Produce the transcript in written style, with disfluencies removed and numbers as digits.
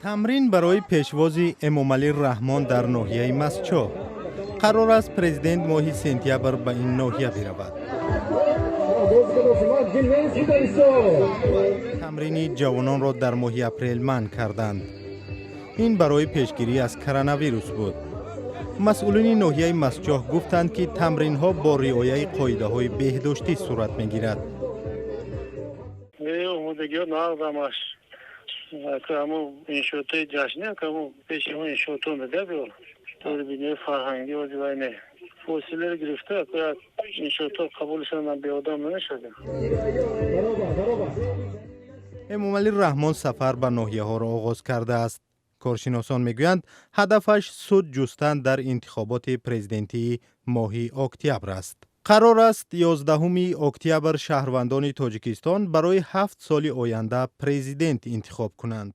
Тамрин барои пешвози Эмомалӣ Раҳмон дар ноҳияи Мастчоҳ. Қарор аст, президент моҳи сентябр ба ин ноҳия биравад. Тамрини ҷавононро дар моҳи апрел манъ карданд. Ин барои пешгирӣ аз коронавирус буд. Масъулини ноҳияи Мастчоҳ гуфтанд, ки тамринҳо бо риояи қоидаҳои беҳдоштӣ сурат мегирад. Омодагиҳо нағзамаш, ҳамо иншоотҳои ҷашнӣ, ҳамо пеши ҳамо иншоотҳо медиҳад, тори бинои фарҳангӣ вай не, фосиларо гирифта, як иншоотҳо қабулшон, беодам намешавад. Эмомалӣ Раҳмон сафар ба ноҳияҳоро оғоз кардааст. Коршиносон мегӯянд, ҳадафаш суд ҷустан дар интихоботи президентии моҳи октябр аст. Қарор аст, 11 октябр шаҳрвандони Тоҷикистон барои 7 соли оянда президент интихоб кунанд.